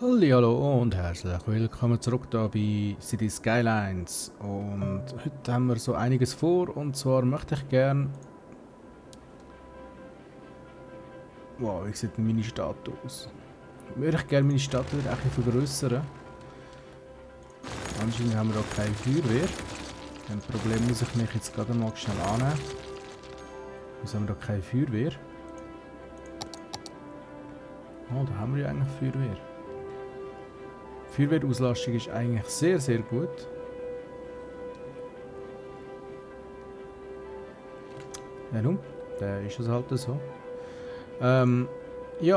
Hallo und herzlich willkommen zurück hier bei City Skylines. Und heute haben wir so einiges vor, und zwar möchte ich gerne... Wow, wie sieht denn meine Stadt aus? Würde ich gerne meine Stadt wieder ein bisschen vergrössern. Anscheinend haben wir auch keine Feuerwehr. Ein Problem muss ich mich jetzt gerade mal schnell annehmen. Wieso haben wir da keine Feuerwehr? Oh, da haben wir ja eigentlich Feuerwehr. Die Feuerwehrauslastung ist eigentlich sehr, sehr gut. Ja, nun, dann ist es halt so. Ja,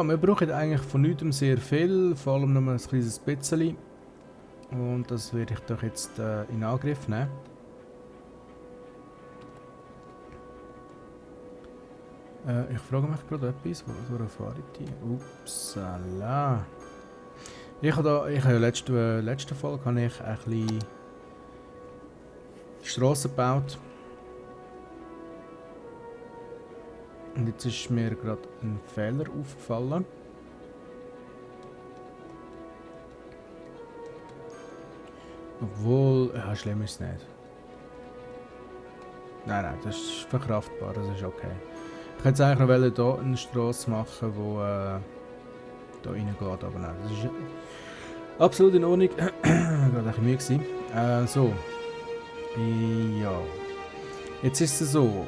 wir brauchen eigentlich von nichts sehr viel, vor allem nur ein kleines bisschen. Und das werde ich doch jetzt in Angriff nehmen. Ich frage mich gerade etwas, wo fahre ich die? Upsala. Ich habe ja letzte Folge habe ich ein bisschen Strassen gebaut. Und jetzt ist mir gerade ein Fehler aufgefallen. Obwohl, ja, schlimm ist es nicht. Nein, das ist verkraftbar, das ist okay. Ich hätte eigentlich noch hier eine Strasse machen, die da reingeht, aber nein, das ist absolut in Ordnung. Gerade ein bisschen Mühe gewesen. So. Ja. Jetzt ist es so.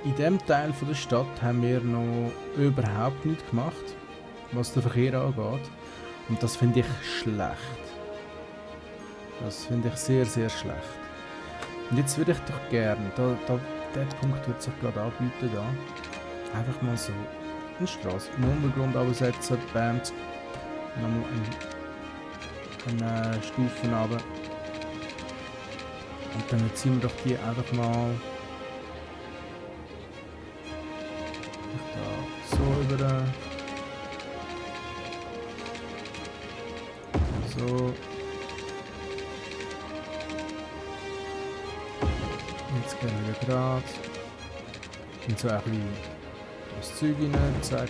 In diesem Teil von der Stadt haben wir noch überhaupt nichts gemacht, was den Verkehr angeht. Und das finde ich schlecht. Das finde ich sehr, sehr schlecht. Und jetzt würde ich doch gerne, der Punkt wird sich gerade anbieten, da einfach mal so eine Straße im Untergrund absetzen, bam, nochmal eine Stufe runter. Und dann ziehen wir doch die einfach mal da so über so. Jetzt gehen wir wieder gerade. Und so ein bisschen das Zeug rein, zack.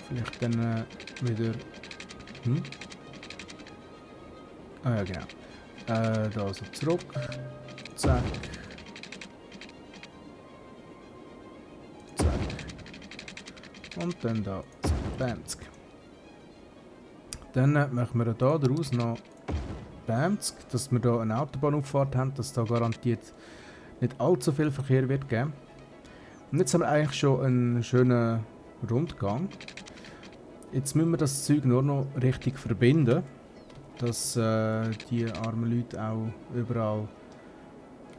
Vielleicht dann wieder. Ah ja, genau. Da so zurück. Zack. Zack. Und dann da. Bamsk. Dann machen wir da daraus noch Bamsk, dass wir da eine Autobahnauffahrt haben, dass da garantiert nicht allzu viel Verkehr wird geben. Und jetzt haben wir eigentlich schon einen schönen Rundgang. Jetzt müssen wir das Zeug nur noch richtig verbinden, dass die armen Leute auch überall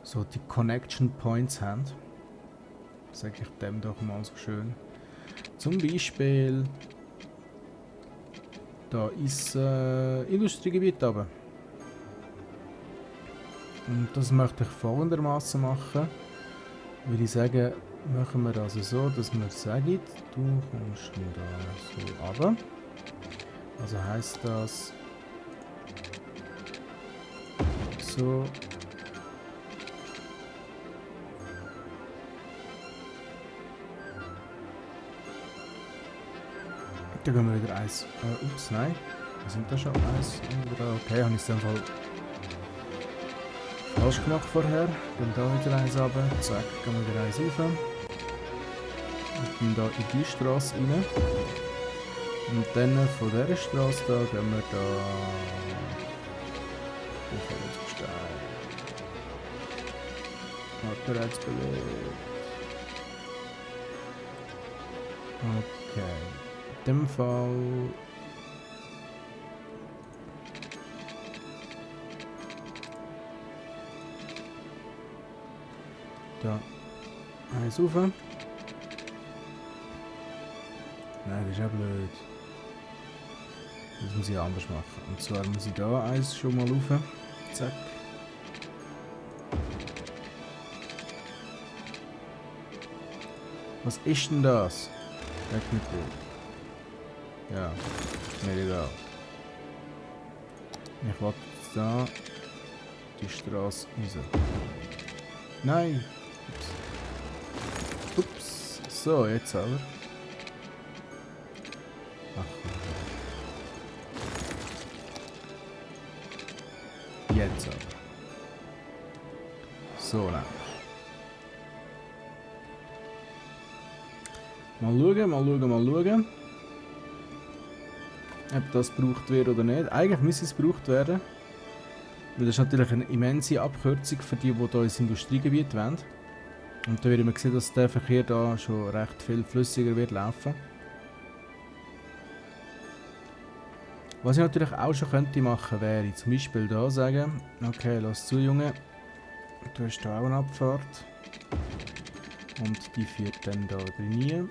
so die Connection Points haben. Sage ich dem doch mal so schön. Zum Beispiel da ist Industriegebiet runter. Und das möchte ich folgendermaßen machen. Würde ich sagen, machen wir also so, dass wir sagen, du kommst da so runter. Also heisst das so. Dann gehen wir wieder eins. Ups, nein. Wir sind da schon eins. Okay, habe ich es dann Fall falsch gemacht vorher. Dann da wieder eins runter. Zack, gehen wir wieder eins rauf. Und dann da in die Straße rein. Und dann von dieser Straße da gehen wir da. Hat er jetzt gelegt. Okay. In dem Fall. Da. Eins rauf. Nein, das ist ja blöd. Das muss ich anders machen. Und zwar muss ich da eins schon mal rauf. Zack. Was ist denn das? Weg mit dir. Ja, mir egal. Ich wollte da die Straße raus. Nein! Ups. Ups. So, jetzt aber. Ach. Jetzt aber. So, nein. Mal schauen. Ob das gebraucht wird oder nicht. Eigentlich müsste es gebraucht werden. Weil das ist natürlich eine immense Abkürzung für die hier ins Industriegebiet wollen. Und da wird man sehen, dass der Verkehr da schon recht viel flüssiger wird laufen. Was ich natürlich auch schon könnte machen, wäre zum Beispiel da sagen, okay, lass zu Junge, du hast da auch eine Abfahrt. Und die führt dann da rein.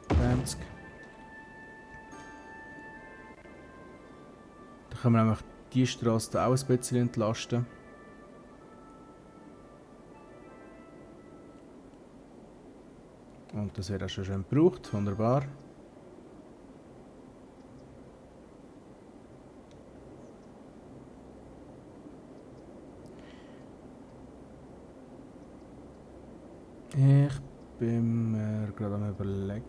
20. Da können wir nämlich die Straße da auch ein bisschen entlasten. Und das wird auch schon schön gebraucht, wunderbar. Ich bin mir gerade am Überlegen,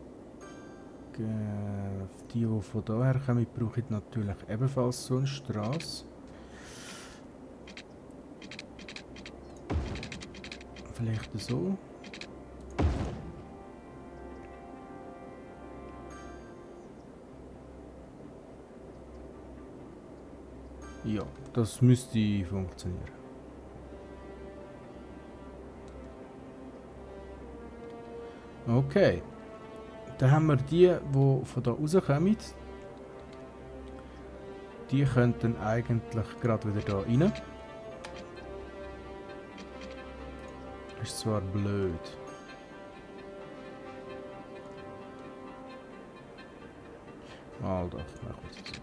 die von daher kommen, brauche ich natürlich ebenfalls so eine Straße. Vielleicht so. Ja, das müsste funktionieren. Okay. Dann haben wir die von da rauskommen. Die könnten eigentlich gerade wieder da rein. Ist zwar blöd. Mal doch, machen wir es so.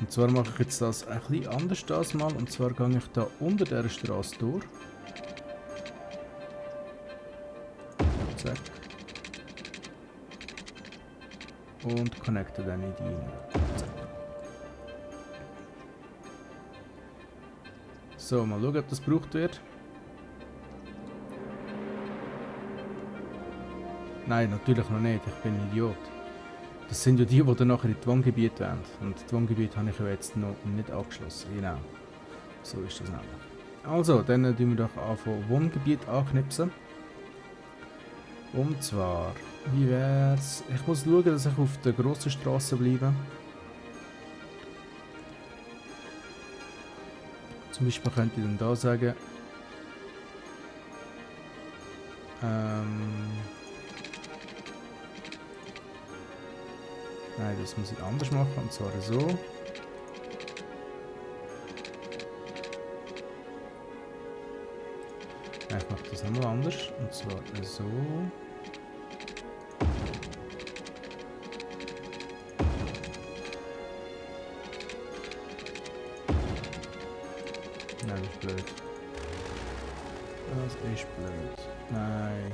Und zwar mache ich jetzt das ein bisschen anders das mal. Und zwar gehe ich da unter der Straße durch. Zack. Und connecte dann in die rein. Zack. So, mal schauen, ob das gebraucht wird. Nein, natürlich noch nicht. Ich bin ein Idiot. Das sind ja die dann nachher in die Wohngebiete wollen. Und die Wohngebiete habe ich ja jetzt noch nicht angeschlossen. Genau. So ist das nämlich. Also, dann tun wir doch anfangen Wohngebiet anknipsen. Und zwar, wie wär's? Ich muss schauen, dass ich auf der grossen Straße bleibe. Zum Beispiel könnte ich dann da sagen. Nein, das muss ich anders machen, und zwar so. Nein, ich mache das nochmal anders, und zwar so. Nein, das ist blöd. Das ist blöd. Nein.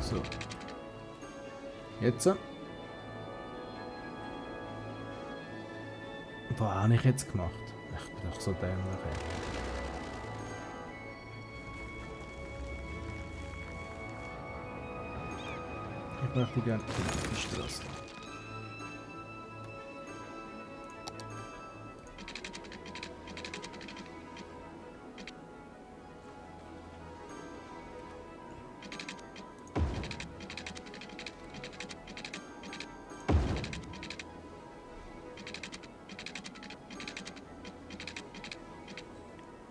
So. Jetzt. Was habe ich jetzt gemacht? Ich bin doch so dämlich. Ich möchte gerne die Straße.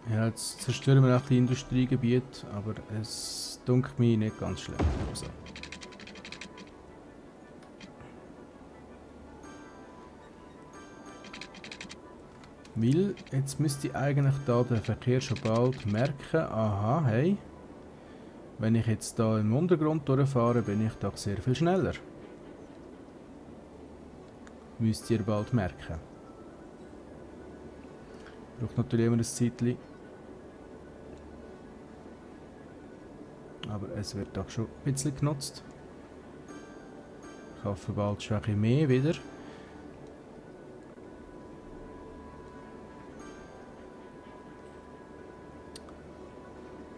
Ja, jetzt zerstören wir auch die Industriegebiet, aber es dunkelt mich nicht ganz schlecht. Also. Weil jetzt müsste ich eigentlich da der Verkehr schon bald merken, aha, hey, wenn ich jetzt da im Untergrund durchfahre, bin ich doch sehr viel schneller. Müsst ihr bald merken. Braucht natürlich immer ein Zeitchen. Aber es wird auch schon ein bisschen genutzt. Ich hoffe bald schon ein bisschen mehr wieder.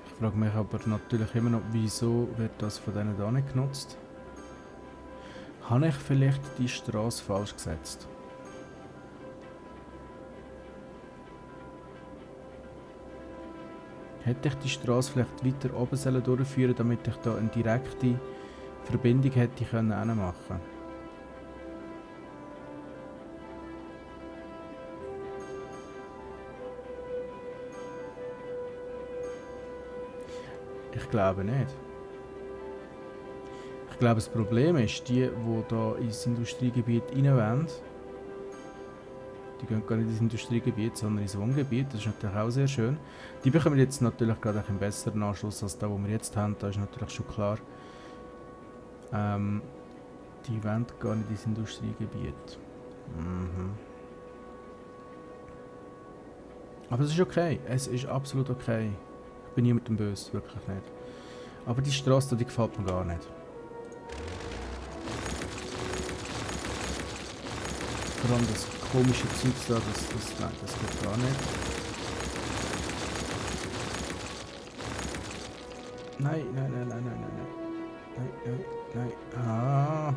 Ich frage mich aber natürlich immer noch, wieso wird das von denen da nicht genutzt? Habe ich vielleicht die Straße falsch gesetzt? Hätte ich die Straße vielleicht weiter oben sollen durchführen, damit ich da eine direkte Verbindung hätte können machen. Ich glaube nicht. Ich glaube, das Problem ist, die da ins Industriegebiet rein wollen, die gehen gar nicht ins Industriegebiet, sondern ins Wohngebiet. Das ist natürlich auch sehr schön. Die bekommen jetzt natürlich gerade einen besseren Anschluss als da, wo wir jetzt haben. Da ist natürlich schon klar. Die wollen gar nicht ins Industriegebiet. Mhm. Aber es ist okay. Es ist absolut okay. Ich bin niemandem böse, wirklich nicht. Aber die Straße, die gefällt mir gar nicht. Vor allem das komische Zeug da, nein, das geht gar nicht. Nein, nein, nein, nein, nein, nein, nein, nein, nein, ah.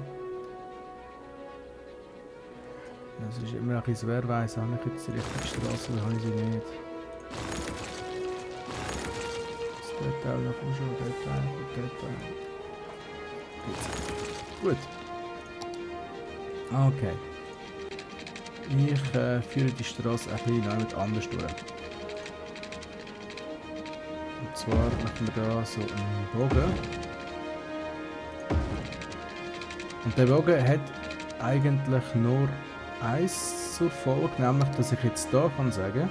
Das ist immer ein bisschen, wer weiss, habe ich jetzt die richtige Straße oder habe ich sie nicht? Das Detail noch schon, Detail. Gut. Okay. Ich führe die Straße ein bisschen mit anders durch. Und zwar machen wir da so einen Bogen. Und der Bogen hat eigentlich nur eins zur Folge, nämlich dass ich jetzt hier kann sagen,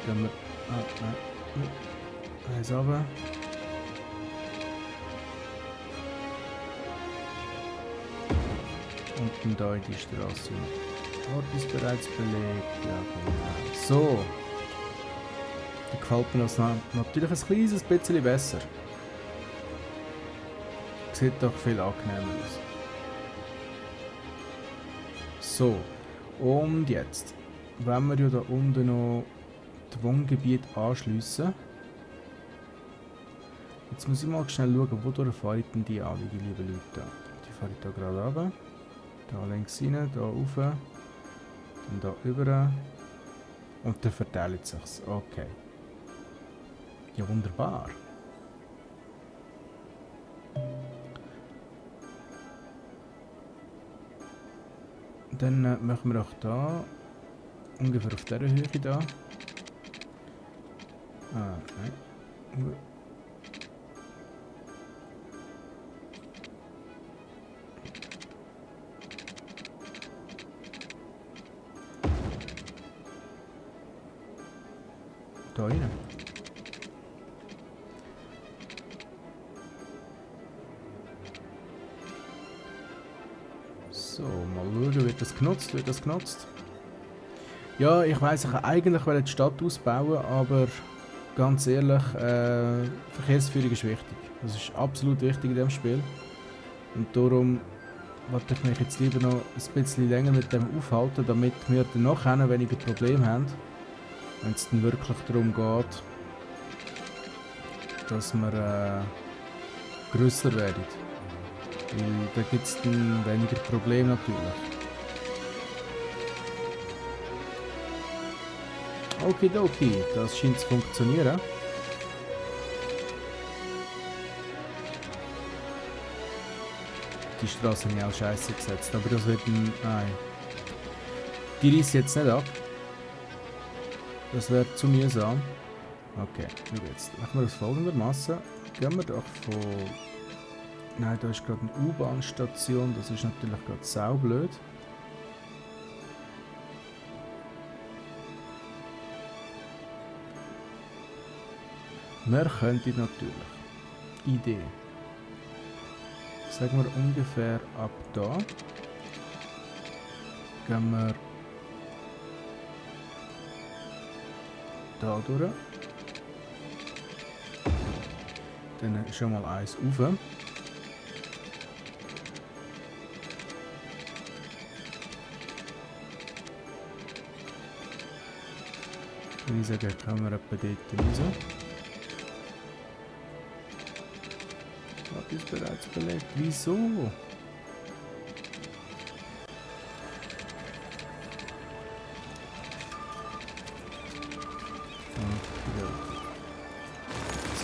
gehen wir eins runter. Und dann hier in die Straße. Ort ist bereits belegt. Ja, genau. So. Da gefällt mir das natürlich ein kleines bisschen besser. Sieht doch viel angenehmer aus. So. Und jetzt. Wenn wir ja da unten noch das Wohngebiet anschliessen. Jetzt muss ich mal schnell schauen, wodurch fahre ich denn die an, liebe Leute. Die fahre ich da gerade runter. Da links rein, da rauf, dann da rüber und dann verteilt es sich. Okay. Ja, wunderbar. Dann machen wir auch da, ungefähr auf dieser Höhe da. Ah, nein. Da rein. So, mal schauen, wird das genutzt, Ja, ich weiss, ich wollte eigentlich die Stadt ausbauen, aber ganz ehrlich, Verkehrsführung ist wichtig. Das ist absolut wichtig in diesem Spiel. Und darum wollte ich mich jetzt lieber noch ein bisschen länger mit dem aufhalten, damit wir dann nachher weniger Probleme haben. Wenn es dann wirklich darum geht, dass wir grösser werden. Weil da gibt es dann weniger Probleme natürlich. Okidoki, das scheint zu funktionieren. Die Straße habe ich auch scheiße gesetzt, aber das wird ein... Nein. Die reißt jetzt nicht ab. Das wäre zu mühsam. Okay, und jetzt machen wir das folgendermaßen. Gehen wir doch von... Nein, da ist gerade eine U-Bahn-Station, das ist natürlich gerade saublöd. Wir könnten natürlich... Idee. Sagen wir ungefähr ab da. gehen wir da durch. Dann schon mal eins rauf. Ich sage, können wir etwa dort raus. Was ist bereits belegt? Wieso?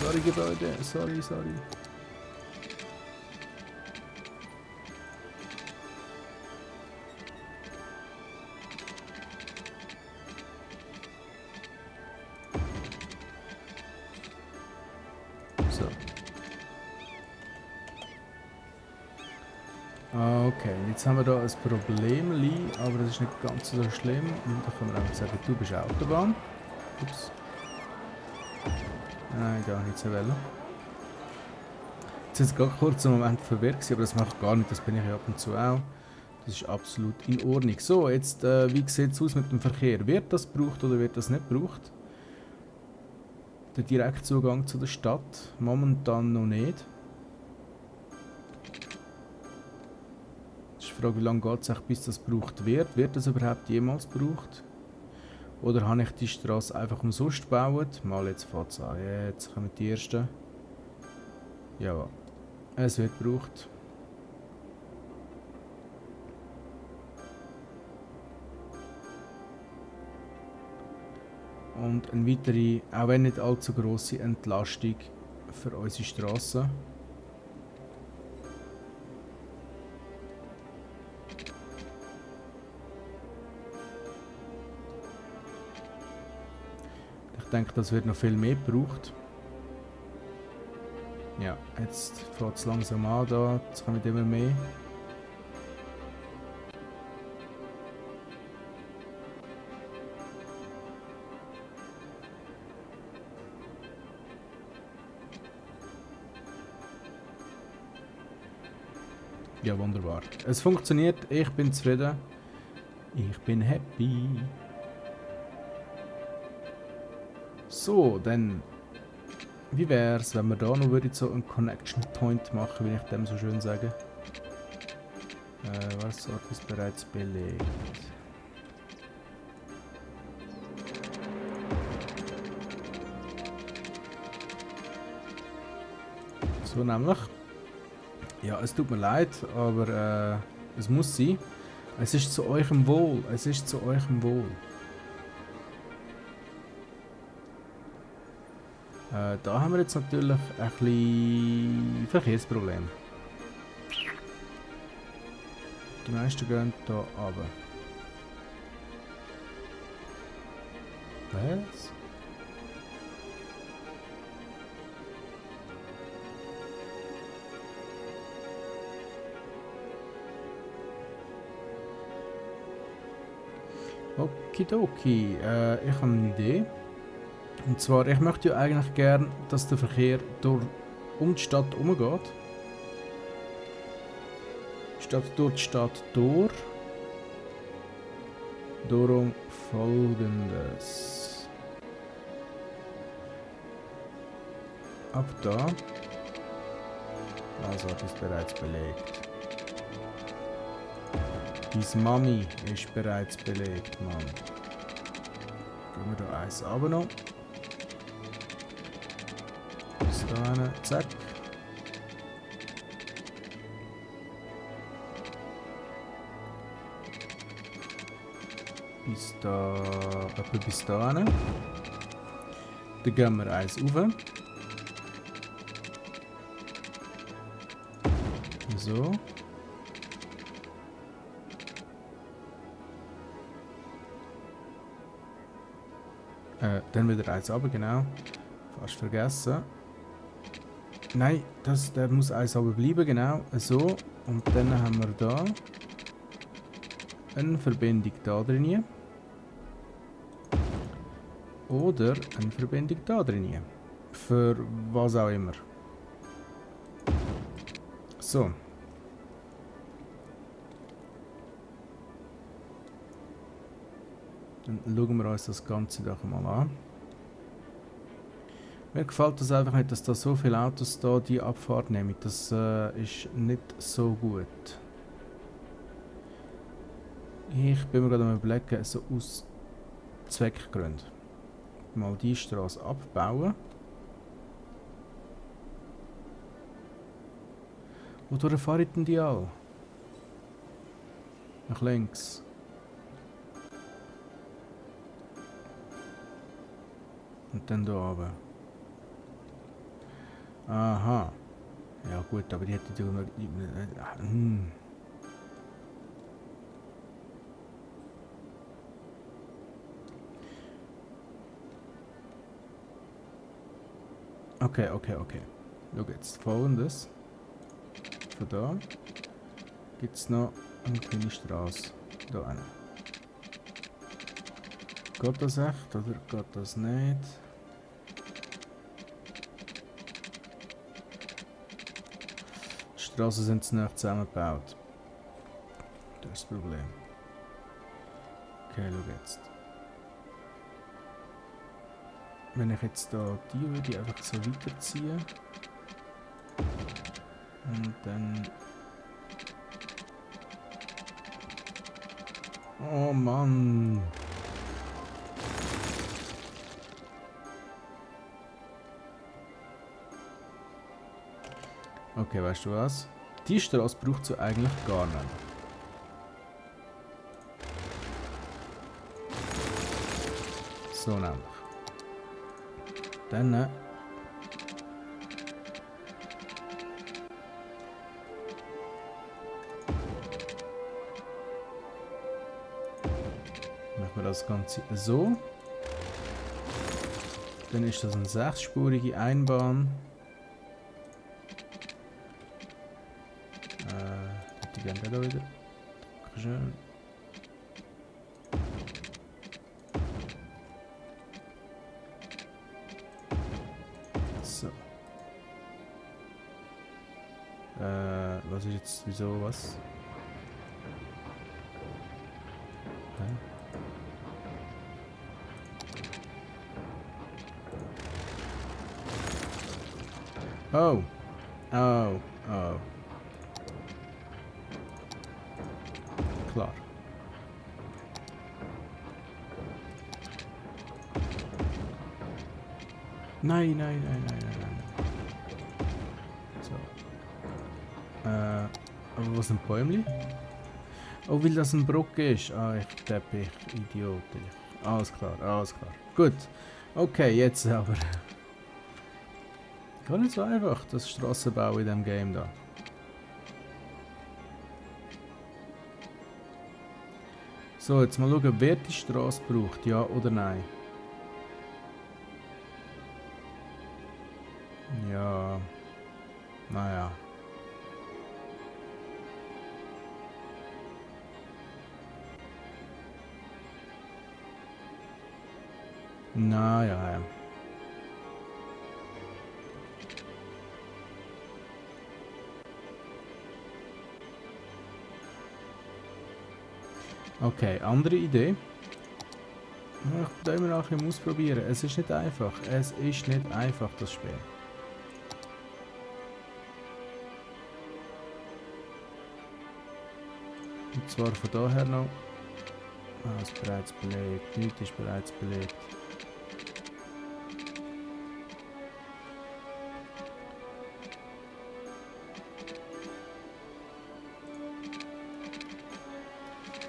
Sorry Gebäude, sorry. So. Okay, jetzt haben wir da ein Problem, aber das ist nicht ganz so schlimm. Da können wir einfach sagen, du bist Autobahn. Ups. Nein, da nicht so wollen. Jetzt ist gerade kurz einen Moment verwirrt, aber das macht gar nicht, das bin ich ja ab und zu auch. Das ist absolut in Ordnung. So, jetzt, wie sieht es aus mit dem Verkehr? Wird das gebraucht oder wird das nicht gebraucht? Der Direktzugang zu der Stadt? Momentan noch nicht. Das ist die Frage, wie lange geht es, bis das gebraucht wird? Wird das überhaupt jemals gebraucht? Oder habe ich die Straße einfach umsonst gebaut? Mal, jetzt fängt es an. Jetzt kommen die ersten. Ja, es wird gebraucht. Und eine weitere, auch wenn nicht allzu grosse Entlastung für unsere Strassen. Ich denke, das wird noch viel mehr gebraucht. Ja, jetzt fängt es langsam an da, jetzt kommen immer mehr. Ja, wunderbar. Es funktioniert, ich bin zufrieden. Ich bin happy. So, dann, wie wäre es, wenn wir da noch so einen Connection Point machen, wie ich dem so schön sage? Was Ort ist bereits belegt? So nämlich. Ja, es tut mir leid, aber es muss sein. Es ist zu eurem Wohl. Es ist zu eurem Wohl. Da haben wir jetzt natürlich ein bisschen Verkehrsproblem. Die meisten gehen hier runter. Was? Okidoki, ich habe eine Idee. Und zwar, ich möchte ja eigentlich gern, dass der Verkehr um die Stadt herumgeht. Statt durch die Stadt durch. Darum folgendes. Ab da. Also, das ist bereits belegt. Deine Mami ist bereits belegt, Mann. Gehen wir da eins runter noch. Bis da hin, zack. Bis da, etwa bis da hin. Dann gehen wir eins rauf. So. Dann wieder eins runter, genau. Fast vergessen. Nein, der muss eins runter bleiben, genau. So. Und dann haben wir da eine Verbindung da drin. Oder eine Verbindung da drin. Für was auch immer. So. Dann schauen wir uns das Ganze doch mal an. Mir gefällt das einfach nicht, dass da so viele Autos da die Abfahrt nehmen. Das ist nicht so gut. Ich bin mir gerade am überlegen, so aus Zweckgründen. Mal die Straße abbauen. Wodurch fahre ich denn die alle? Nach links. Und dann da oben. Aha. Ja gut, aber die hätte ich nur... Okay. Schau jetzt, folgendes. Von da gibt es noch eine kleine Straße. Da eine. Geht das echt oder geht das nicht? Die Straßen sind zu nah zusammengebaut. Das ist das Problem. Okay, schau jetzt. Wenn ich jetzt da die würde einfach so weiterziehen. Und dann... Oh Mann! Okay, weißt du was? Die Straße braucht sie eigentlich gar nicht. So nämlich. Dann... machen wir das Ganze so. Dann ist das eine 6-spurige Einbahn. Die gehen da wieder. Schön. So. Was ist jetzt, wieso, was? Hä? Oh. Oh. Oh. Klar. Nein. So. Aber was ein Bäumli? Oh, weil das eine Brücke ist. Ah, ich Teppich, Idiot. Alles klar. Gut. Okay, jetzt aber. Gar nicht so einfach, das Strassenbau in diesem Game da. So, jetzt mal schauen, wer die Straße braucht, ja oder nein. Ja. Naja. Naja. Okay, andere Idee. Ich will immer auch ein bisschen ausprobieren. Es ist nicht einfach. Es ist nicht einfach, das Spiel. Und zwar von daher noch. Ah, ist bereits belegt. Nichts ist bereits belegt.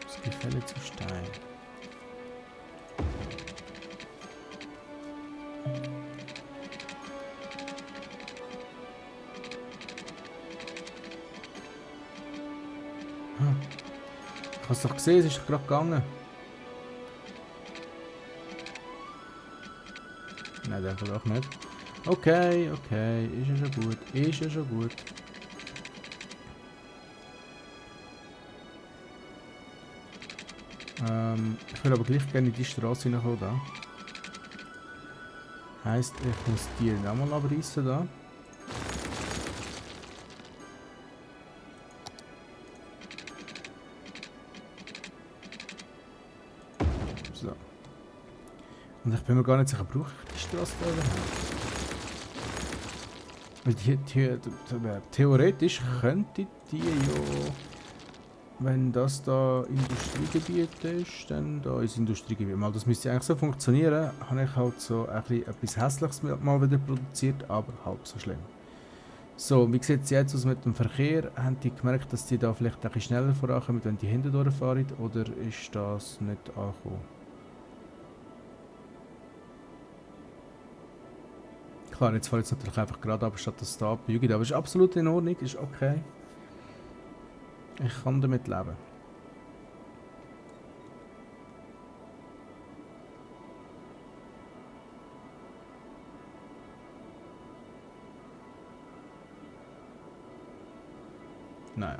Das Gefälle zu Stein. Ich habe es doch gesehen, es ist doch gerade gegangen. Nein, einfach doch nicht. Okay, ist ja schon gut. Ich will aber gleich gerne in die Straße hineinkommen da. Heisst, ich muss die nochmal abreißen da. So. Und ich bin mir gar nicht sicher, brauche ich die Straße da überhaupt? Weil theoretisch könnte die ja, wenn das da Industriegebiet ist, dann da ist Industriegebiet. Mal, das müsste eigentlich so funktionieren. Habe ich halt so etwas Hässliches mal wieder produziert, aber halb so schlimm. So, wie sieht es jetzt aus mit dem Verkehr? Haben die gemerkt, dass die da vielleicht ein bisschen schneller vorankommen, wenn die hinten durchfahren? Oder ist das nicht angekommen? Klar, jetzt fällt es natürlich einfach gerade ab, statt dass es da abbiegt. Aber ist absolut in Ordnung, ist okay. Ich kann damit leben. Naja.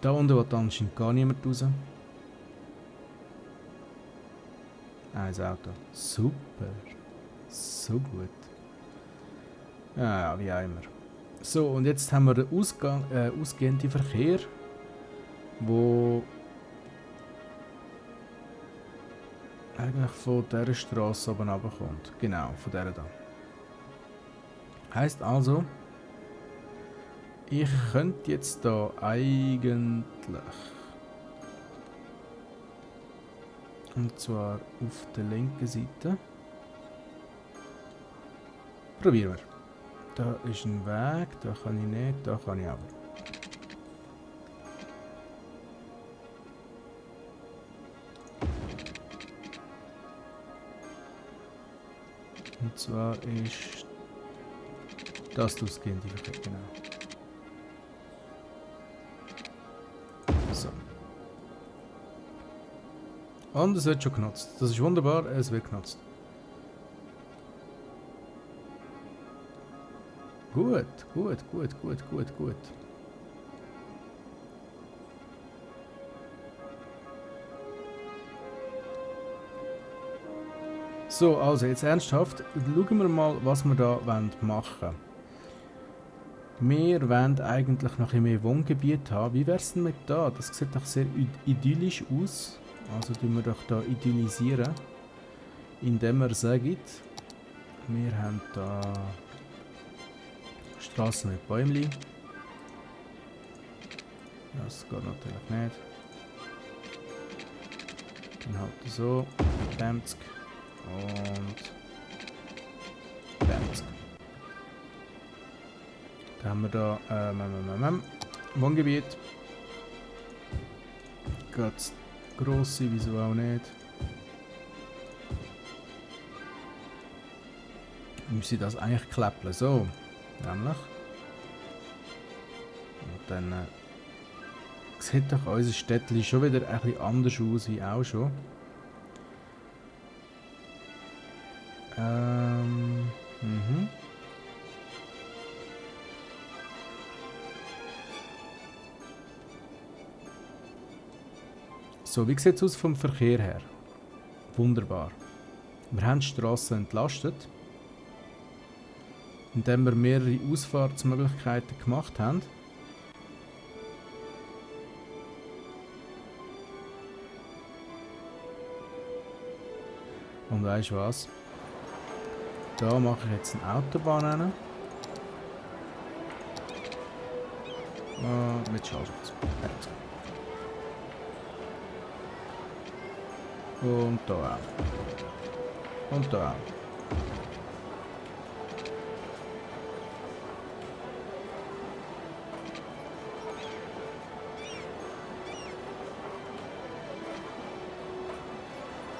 Da unten will anscheinend gar niemand raus. Ein Auto. Super. So gut. Ja, wie auch immer. So, und jetzt haben wir den ausgehenden Verkehr, wo eigentlich von dieser Straße oben runterkommt. Genau, von dieser da. Heisst also, ich könnte jetzt da eigentlich, und zwar auf der linken Seite, probieren wir. Da ist ein Weg, da kann ich nicht, da kann ich aber. Und zwar ist das die ausgehende Verkehr, genau. So. Und es wird schon genutzt. Das ist wunderbar, es wird genutzt. Gut, gut, gut, gut, gut, gut. So, also jetzt ernsthaft, schauen wir mal, was wir da machen wollen. Wir wollen eigentlich noch ein mehr Wohngebiet haben. Wie wäre es denn mit da? Das sieht doch sehr idyllisch aus. Also tun wir doch da idyllisieren. Indem wir sagen, wir haben da Straßen mit Bäumchen. Das geht natürlich nicht. Dann halt so, 50 und 50. Dann haben wir da Wohngebiet. Ganz grosse, wieso auch nicht. Müsste das eigentlich klappen, so. Nämlich. Und dann sieht doch unser Städtchen schon wieder ein bisschen anders aus wie auch schon. So, wie sieht es aus vom Verkehr her? Wunderbar. Wir haben die Strassen entlastet, indem wir mehrere Ausfahrtsmöglichkeiten gemacht haben. Und weißt du was? Da mache ich jetzt eine Autobahn hin. Mit Schallschutz. Und da auch. Und da auch.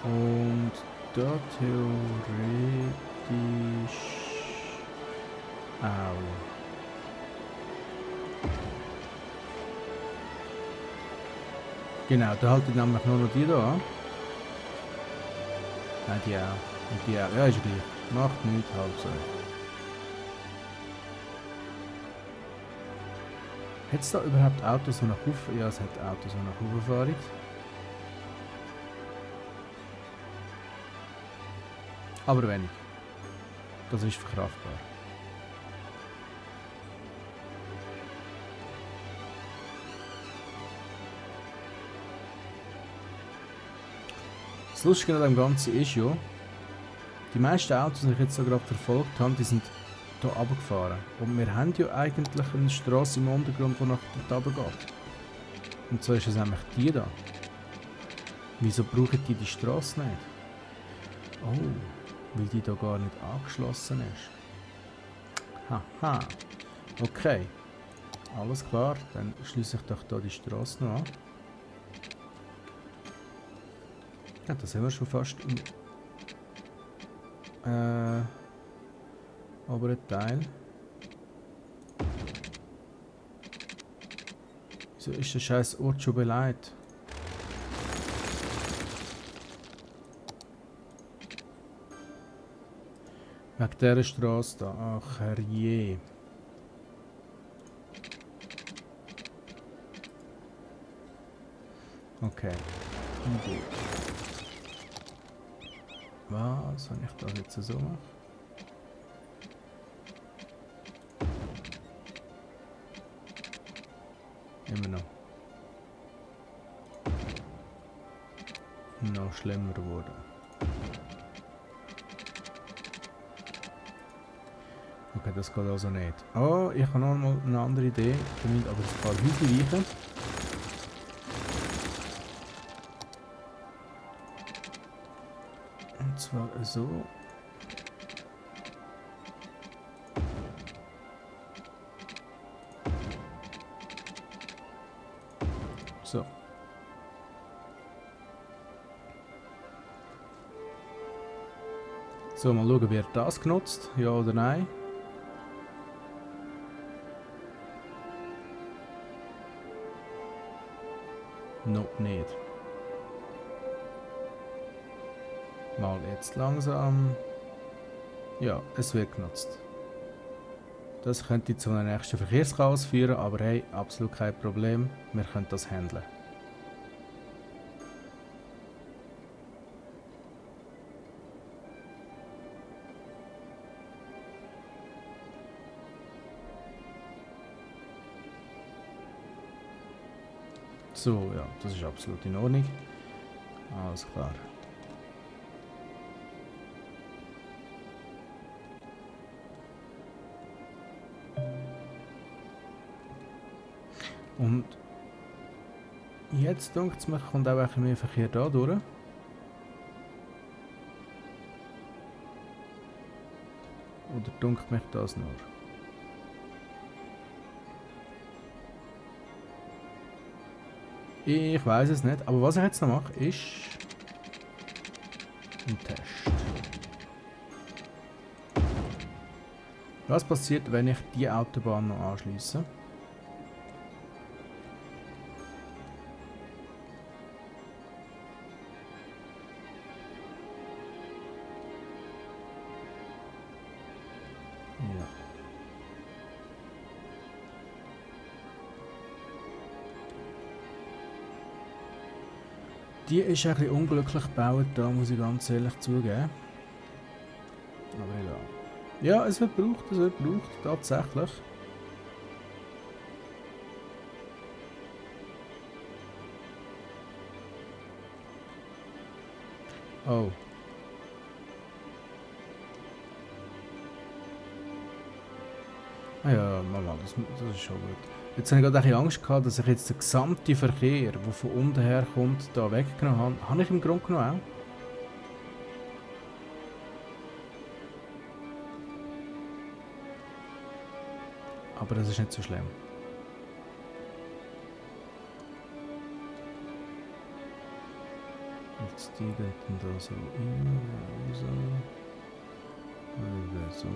Und da theoretisch auch. Genau, da halten nämlich nur noch die da an. Nein, die auch. Und die auch. Ja, ist gleich. Macht nichts, halb so. Hat es da überhaupt Autos, die nach oben? Ja, es hat Autos, die nach oben fahren. Aber wenig. Das ist verkraftbar. Das Lustige an dem Ganzen ist ja, die meisten Autos, die ich jetzt so gerade verfolgt habe, die sind hier runtergefahren. Und wir haben ja eigentlich eine Straße im Untergrund, die nach dort runter geht. Und zwar ist es nämlich die da. Wieso brauchen die Straße nicht? Oh, weil die da gar nicht angeschlossen ist. Haha. Okay. Alles klar, dann schließe ich doch hier die Straße noch an. Ja, da sind wir schon fast im oberen Teil. Wieso ist der scheiß Ort schon beleidigt? Wegen dieser Straße da. Ach herrje. Okay. Idee. Was, wenn ich das jetzt so mache? Immer noch. Noch schlimmer geworden. Okay, das geht also nicht. Oh, ich habe noch mal eine andere Idee. Ich muss aber ein paar Häuser weichen. Und zwar so. So. So, mal schauen, wird das genutzt? Ja oder nein? Noch nicht. Mal jetzt langsam. Ja, es wird genutzt. Das könnte zu einem nächsten Verkehrschaos führen, aber hey, absolut kein Problem. Wir können das handeln. So, ja, das ist absolut in Ordnung. Alles klar. Und jetzt denkt es mir, kommt auch ein bisschen mehr Verkehr da durch. Oder dunkelt mich das nur? Ich weiß es nicht, aber was ich jetzt noch mache, ist ein Test. Was passiert, wenn ich die Autobahn noch anschließe? Ja. Die ist ein bisschen unglücklich gebaut, da muss ich ganz ehrlich zugeben. Aber egal. Ja, es wird gebraucht, tatsächlich. Oh. Ah ja, Mama, das ist schon gut. Jetzt habe ich gerade ein bisschen Angst gehabt, dass ich jetzt den gesamten Verkehr, der von unten her kommt, da weggenommen habe. Habe ich im Grunde genommen auch. Aber das ist nicht so schlimm. Jetzt die gehen da so rein, raus. So.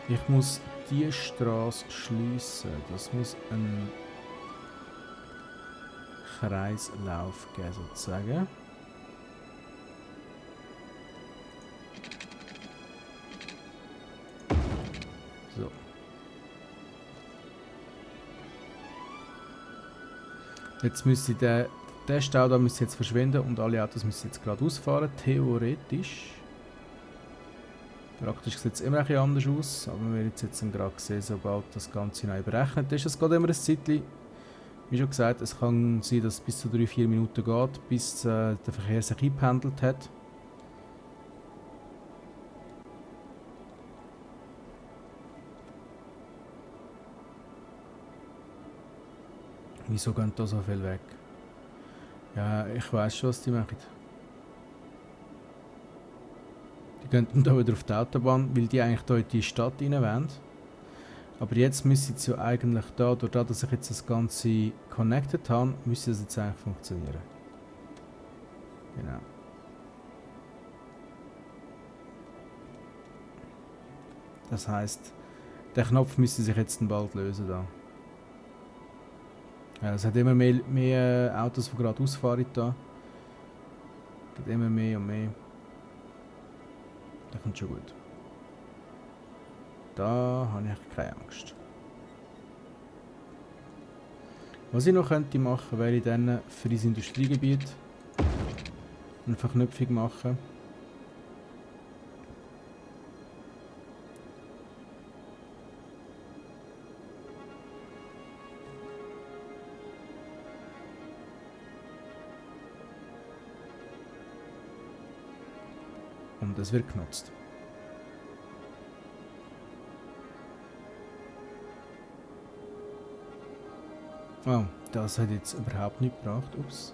Ich muss die Straße schließen. Das muss ein Kreislauf geben, sozusagen. So. Jetzt müsste der Stau da müsste jetzt verschwinden und alle Autos müssen jetzt gerade ausfahren. Theoretisch Praktisch sieht es immer ein bisschen anders aus, aber wir werden jetzt gerade sehen, sobald das Ganze neu berechnet ist. Es geht immer ein Zeitchen. Wie schon gesagt, es kann sein, dass es bis zu 3-4 Minuten geht, bis der Verkehr sich eingependelt hat. Wieso gehen da so viel weg? Ja, ich weiß schon, was die machen. Die gehen dann da wieder auf die Autobahn, weil die eigentlich hier in die Stadt rein wollen. Aber jetzt müsste es ja eigentlich da, dadurch, dass ich jetzt das Ganze connected habe, müsste es jetzt eigentlich funktionieren. Genau. Das heisst, der Knopf müsste sich jetzt bald lösen da. Ja, es hat immer mehr Autos, die gerade ausfahren da. Es gibt immer mehr und mehr. Das kommt schon gut. Da habe ich keine Angst. Was ich noch könnte machen, wäre dann für das Industriegebiet eine Verknüpfung machen. Und es wird genutzt. Oh, das hat jetzt überhaupt nicht gebracht. Ups.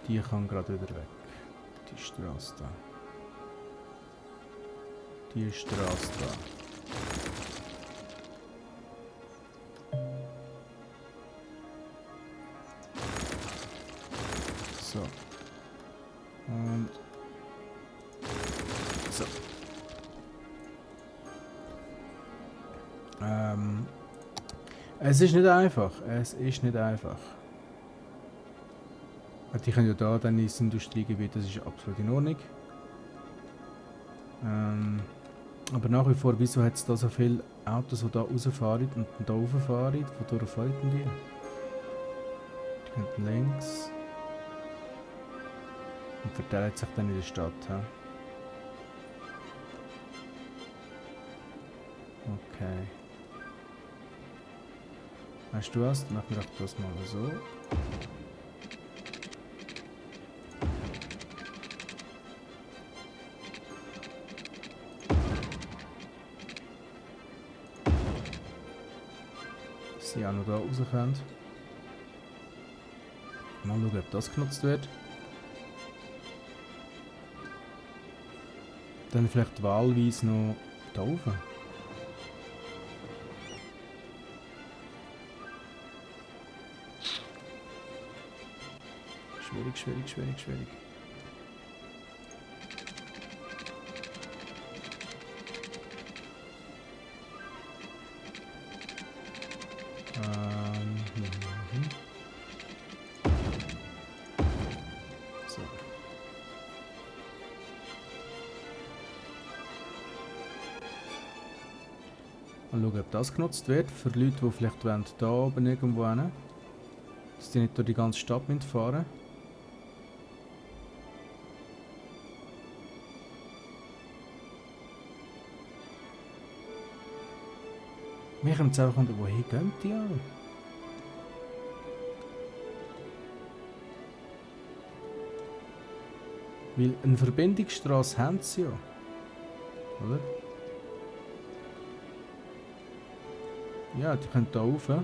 Die kann gerade wieder weg. Die Straße da. Die Straße da. So. Und so. Es ist nicht einfach. Es ist nicht einfach. Die können ja da dann ins Industriegebiet, das ist absolut in Ordnung. Aber nach wie vor, wieso hat es da so viele Autos, die da rausfahren und da rauffahren? Wodurch fahren die? Die gehen links. Und verteilen sich dann in der Stadt. He? Okay. Weißt du was? Dann machen wir doch das mal so. Dass sie auch noch da rauskommen. Mal schauen, ob das genutzt wird. Dann vielleicht wahlweise noch da oben. Schwierig. So. Mal schauen, ob das genutzt wird. Für Leute, die vielleicht wollen, da oben irgendwo hin. Dass die nicht durch die ganze Stadt fahren müssen. Wir kommen jetzt einfach unter, wohin gehen die alle? Weil eine Verbindungsstrasse haben sie ja. Oder? Ja, die können da rauf. Und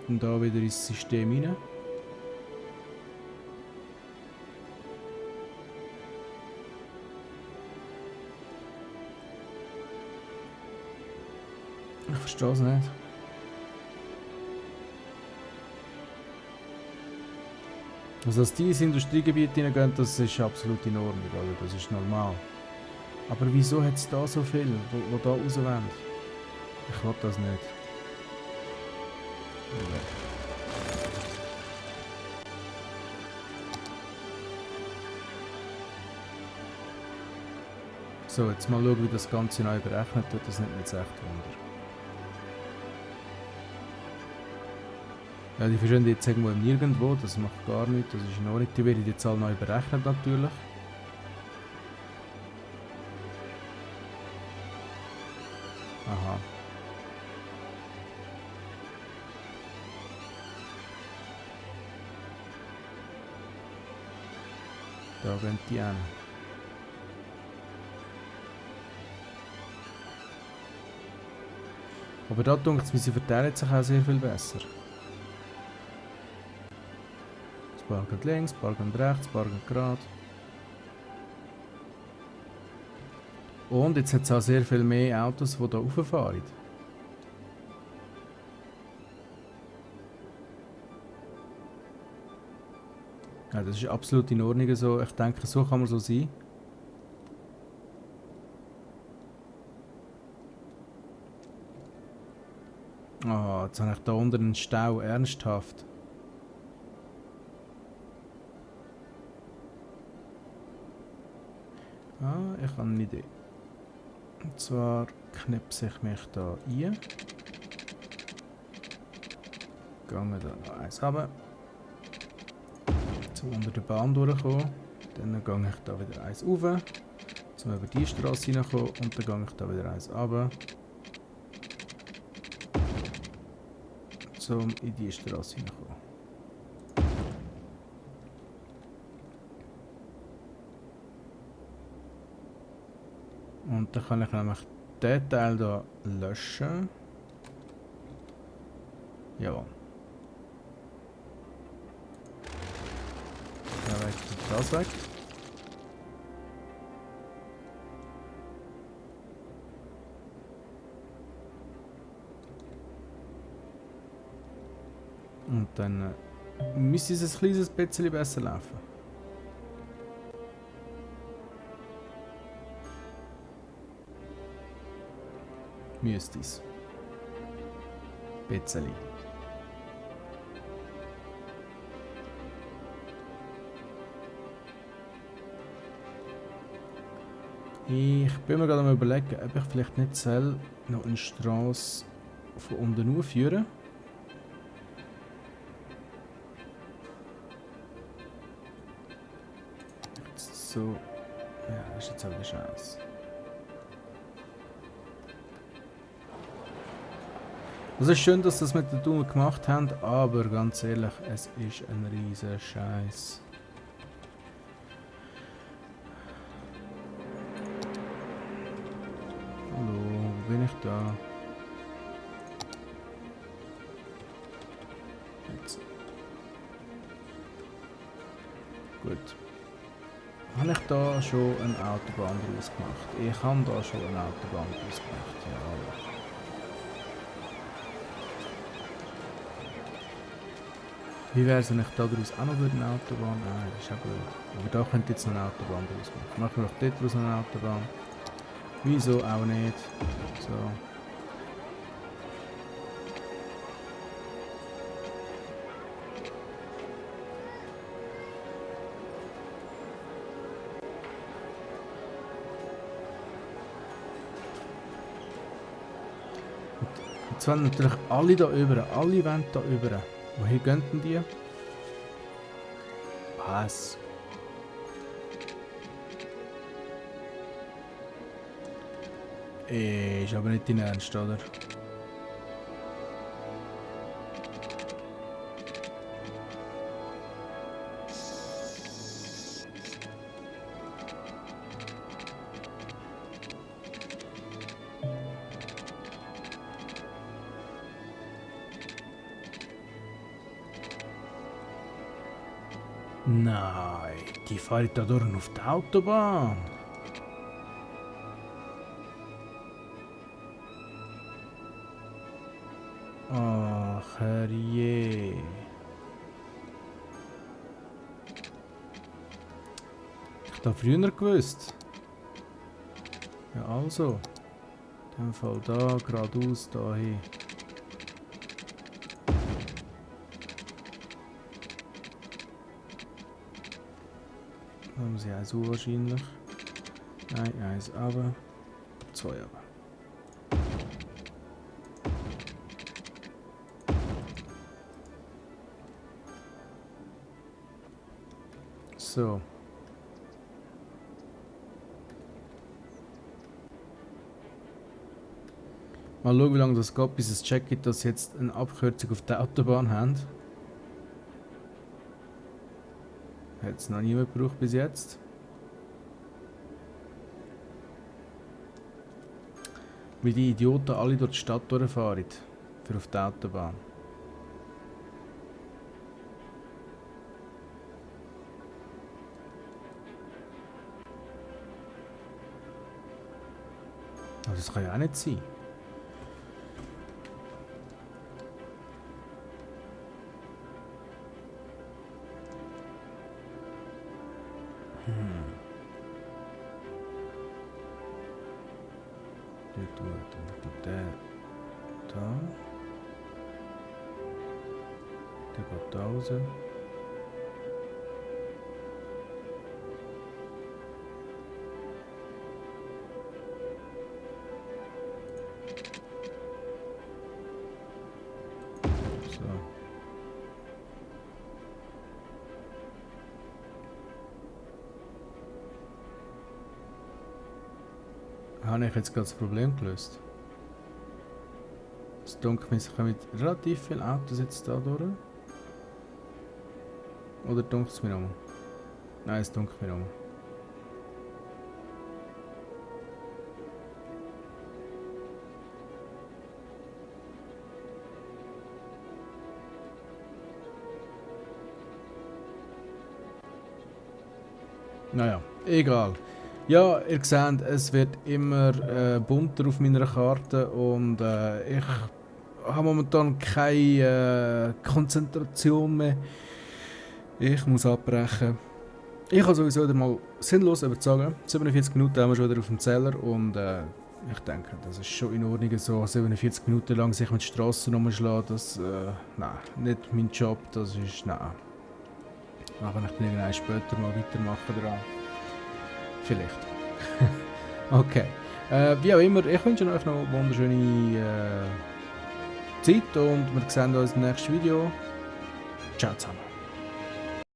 dann da wieder ins System rein. Ich verstehe es nicht. Also dass die ins Industriegebiet hineingehen, das ist absolut in Ordnung, oder? Das ist normal. Aber wieso hat es da so viele, die da raus wollen? Ich will das nicht. So, jetzt mal schauen, wie das Ganze neu berechnet wird. Das nimmt mich jetzt echt Wunder. Ja, die verschwinden jetzt irgendwo im Nirgendwo, das macht gar nichts, das ist noch nicht. Die werde ich jetzt alle neu berechnet natürlich. Aha. Da gehen die an. Aber da denke ich, sie verteilen sich auch sehr viel besser. Das Bar geht links, das Bar geht rechts, das Bar geht gerade. Und jetzt hat es auch sehr viel mehr Autos, die hier rauffahren. Ja, das ist absolut in Ordnung so. Ich denke, so kann man so sein. Ah, jetzt habe ich da unten einen Stau, ernsthaft. Ah, ich habe eine Idee. Und zwar knipse ich mich da ein. Gehen wir da noch eins runter. So unter der Bahn durchkommen. Dann gehe ich da wieder eins rauf. Um über die Straße hineinkommen. Und dann gehe ich da wieder eins runter. Um in die Straße hineinkommen. Und dann kann ich nämlich diesen Teil hier löschen. Jawohl. Da weg und das weg. Und dann müsste es ein kleines bisschen besser laufen. Müsste es. Bisschen. Ich bin mir gerade am überlegen, ob ich vielleicht nicht soll noch eine Straße von unten aufführen. So. Ja, das ist jetzt aber der Scheiß. Es ist schön, dass sie das mit dem Tunnel gemacht haben, aber ganz ehrlich, es ist ein riesen Scheiß. Hallo, wo bin ich da? Jetzt. Gut. Habe ich da schon eine Autobahn draus gemacht? Ich habe da schon eine Autobahn draus gemacht, ja. Wie wäre es, wenn ich da daraus auch noch eine Autobahn? Nein, das ist ja blöd. Aber da könnte jetzt noch eine Autobahn draus machen. Machen wir doch dort draus eine Autobahn. Wieso auch nicht? So. Jetzt wollen natürlich alle da über. Alle wollen da über. Woher gehen denn die? Was? Ist aber nicht dein Ernst, oder? Nein, die fahren da durch auf die Autobahn. Ach, herrje. Ich habe früher gewusst. Ja, also. In dem Fall da, geradeaus, da hin. Da muss ich eins wahrscheinlich. Nein, eins aber. Zwei aber. So. Mal schauen, wie lange das geht, bis es checkt, dass sie jetzt eine Abkürzung auf der Autobahn haben. Hat es noch niemand gebraucht bis jetzt. Wie die Idioten alle durch die Stadt durchfahren. Für auf der Autobahn. Aber das kann ja auch nicht sein. Der da. Der geht da raus. So. Habe ich jetzt gerade das Problem gelöst? Es dunkelt mir, es kommen relativ viele Autos jetzt da durch. Oder dunkelt es mir nochmal? Nein, es dunkelt mir nochmal. Naja, egal. Ja, ihr seht, es wird immer bunter auf meiner Karte und ich habe momentan keine Konzentration mehr. Ich muss abbrechen. Ich habe sowieso wieder mal sinnlos überzogen. 47 Minuten haben wir schon wieder auf dem Zähler und ich denke, das ist schon in Ordnung, so 47 Minuten lang sich mit Strassen rumschlagen, das, nein, nicht mein Job, das ist, nein. Aber ich kann irgendwann später mal weitermachen dran. Vielleicht. Okay. Wie auch immer, ich wünsche euch noch eine wunderschöne Zeit und wir sehen uns im nächsten Video. Ciao zusammen.